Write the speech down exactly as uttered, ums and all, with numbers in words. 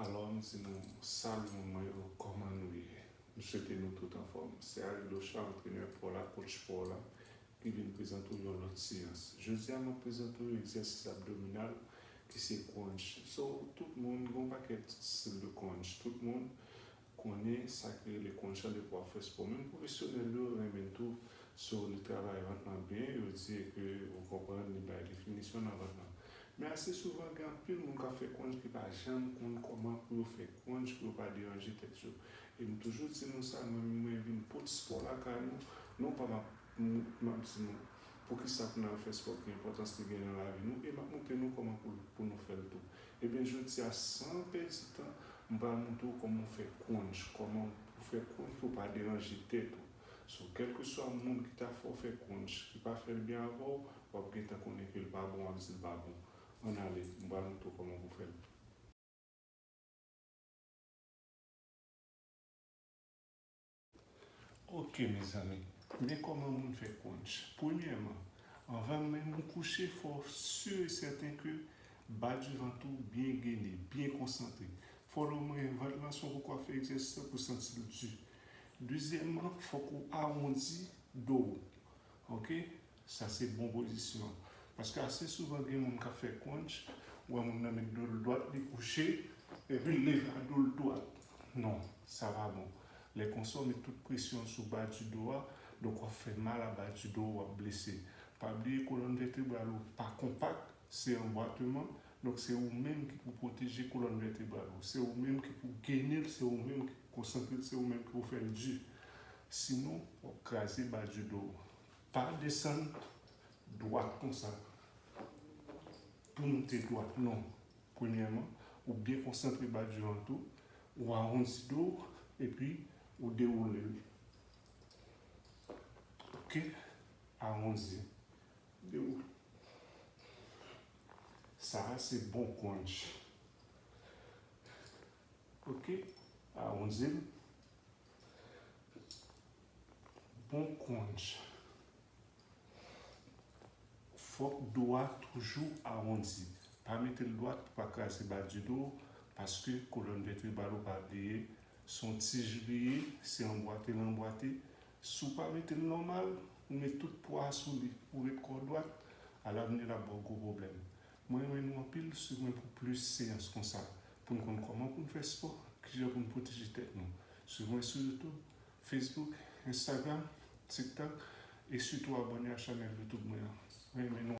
Alò, m di nou, salut moun mwen yo, kòman nou ye? M swete nou tout anfòm. Se Ariel Auchan, antrenè pa w la, coach pa w la, ki vin prezante w yon lòt seyans. Jodi a, m ap prezante w yon egzèsis abdominal ki se crunch. So, tout moun gen yon pakèt stil de crunch. Tout moun konnen sa ki rele crunch la depi w ap fè spò. Menm pwofesyonèl yo renmen l tou. So, li travay vant lan byen, yo di ke ou konprann, li bay definisyon nan vant lan. Men ase souvan, gen anpil moun k ap fè crunch ki pa janm konn kòman pou yo fè crunch pou yo pa deranje tèt yo. E m toujou di nou sa, mwen menm mwen vin pot spò lakay nou, non pa m ap, m, m ap di nou poukisa pou n al fè spò, ki enpòtans li gen nan lavi nou, e m ap montre nou kòman pou, pou nou fè l tou. Ebyen, jodi a, san pèdi tan, m pral montre w kòman w fè crunch, kòman pou fè crunch pou w pa deranje tèt ou. So, kèlkeswa moun ki ta fè w fè crunch, ki pa fè l byen avè w, w ap gentan konnen ke l pa bon, w ap di l pa bon. Ann ale, m pral montre w kòman pou w fè l. Ok, mezanmi, men kòman moun fè crunch. Premyèman, anvan menm ou kouche, fò w si e sèten ke ba di vant ou byen gene, byen konsantre. Fò w omwen vant lan, si w poko ap fè egzèsis la, pou w santi l di. Dezyèmman, fòk ou awondi do w. Ok? Sa se bon pozisyon. Paske ase souvan gen moun k ap fè crunch, ou wè moun nan met do l dwat, li kouche, epi l leve a do l dwat. Non, sa pa bon. Lè konsa, w met tout presyon sou ba di do a, donk w ap fè mal a ba di do, w ap blese. Pa bliye kolòn vètebral ou pa konpak, se anbwateman, donk se ou menm ki pou pwoteje kolòn vètebral ou. Se ou menm ki pou gene l, se ou menm ki pou konsantre l, se ou menm ki pou fè l di. Sinon, w ap kraze ba di do. Pa desann dwat konsa. Pou moute dwat, non. Premyèman, ou byen konsantre ba di vant ou, ou awondi do w, epi ou dewoule l. Ok? Awondi. Dewoule. Sa a se bon crunch. Ok? Awondi l. Bon crunch. Fòk do a toujou awondi. Pa mete l dwat pou pa kraze ba di do, paske kolòn vètebral ou, pa bliye, se yon tij li ye, se anbwate l anbwate. Si w pa mete l nòmal, ou met tout pwa sou li, ou ret kò w dwat, alavni l ap ba w gwo pwoblèm. Mwen renmen nou anpil, swiv mwen pou plis seyans konsa, pou n konn kòman pou n fè spò, kijan pou n pwoteje tèt nou. Swiv mwen sou YouTube, Facebook, Instagram, TikTok, e sitou abòne a chanèl YouTube mwen an. Mwen renmen nou.